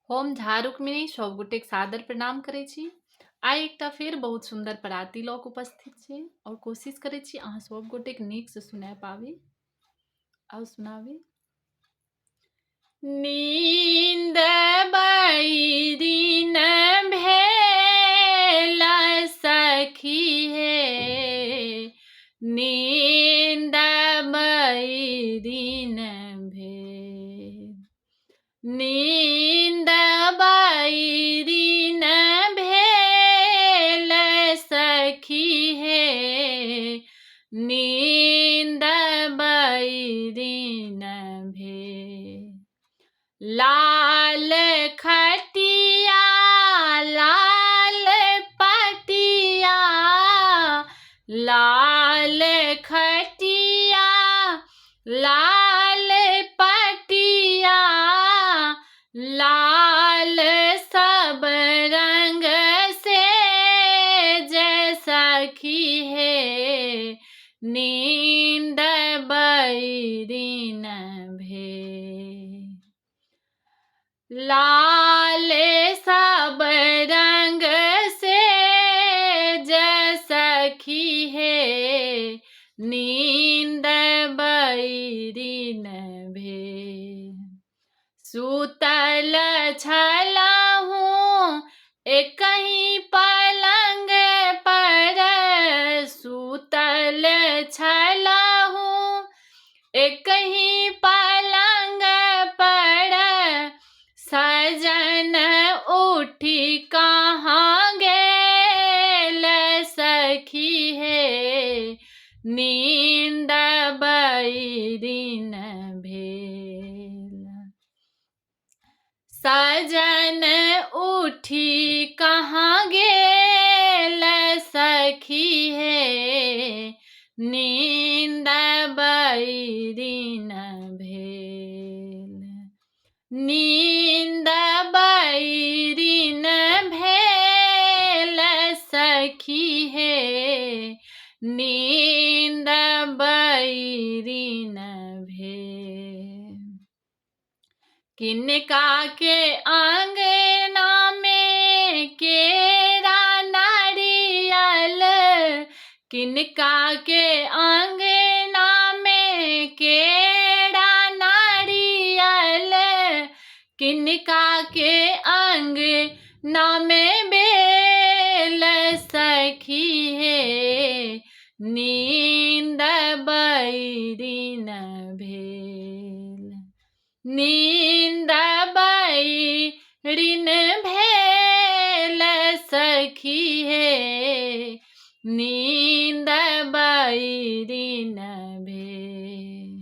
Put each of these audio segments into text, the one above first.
हम झा रुक्मिणी सब गोटेक सादर प्रणाम करै छी। आइ एकटा फेर बहुत सुन्दर पराती लऽ कऽ उपस्थित छी आओर कोशिश करै छी अहाँ सब गोटेक नीकसँ सुना पाबी आओर सुनाबी। नींद बैरिन भेल सखी हे, नींद बैरिन भेल, नींद बैरिन भेल सखी हे, नींद बैरिन भेल। लाल खटिया लाल पटिया, लाल खटिया लाल पटिया, लाल सब रंग से जैसा की हे, नींद बैरिन भेल। लाल सब रंग से जैसा की हे, नींद बैरिन भेल। सुतल छलहुँ एकहि पलंग पर, सुतल छलहुँ एकहि पलंग पर, सजन उठि कहाँ गेल सखी हे, नींद बैरिन भेल। सजन उठि कहाँ गेल सखी हे, नींद बैरिन भेल। नींद बैरिन भेल सखी हे, नींद बैरिन भेल। किनका के अंगना में केरा नारियल, किनका के अंगना में केरा नारियल, किनका के अंगना में बेल सखी हे, नींद बैरिन भेल। नींद बैरिन भेल सखी हे, नींद बैरिन भेल।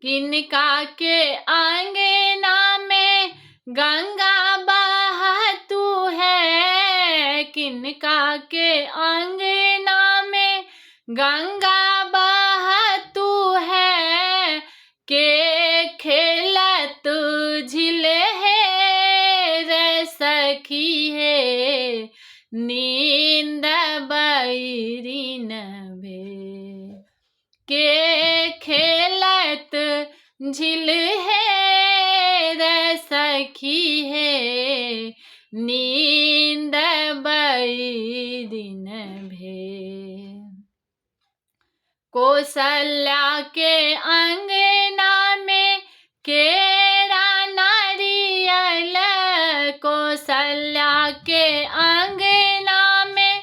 किनका के अंगना में गंगा बहतू है, किनका के अंगना में गंगा बहतू है, के खेलत झिल हे रे सखी हे, नींद बैरिन भेल। के खेलत झिल हे रे सखी हे, नींद बैरिन भेल। कौशल्या के अंगना में केरा नारियल, कौशल्या के अंगना में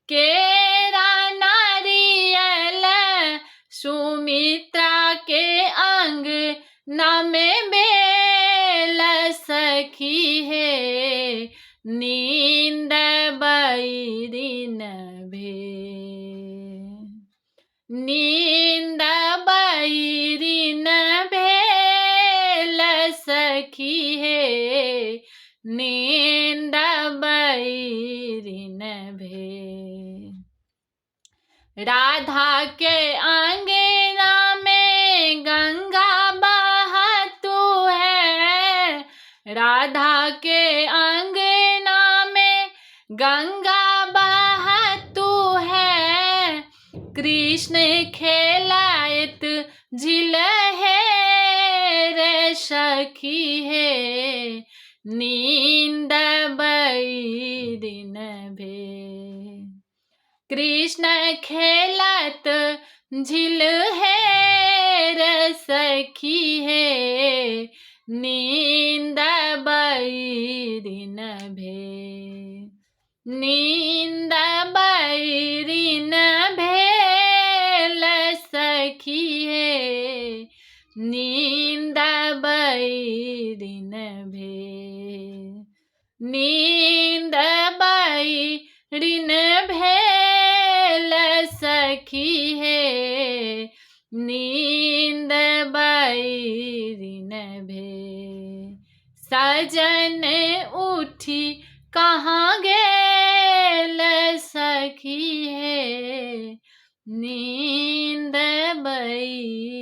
केरा नारियल, सुमित्रा के अंगना में बेल सखी हे, नींद बैरिन भेल। नींद बैरिन भेल सखी हे, नींद बैरिन भेल। राधा के अंगना में गंगा बहतू है, राधा के अंगना में गंगा बहतू है, कृष्ण खेलायत झिल हे रे। सखी हे, नींद बैरिन भेल। कृष्ण खेलत झिल हेर सखी हे, नींद बैरिन भेल। नींद बैरिन भेल सखी हे, नींद बैरिन भेल। नींद बैरिन भेल सखी हे, नींद बैरिन भेल। सजन उठी कहाँ गेल सखी हे, नींद बैरिन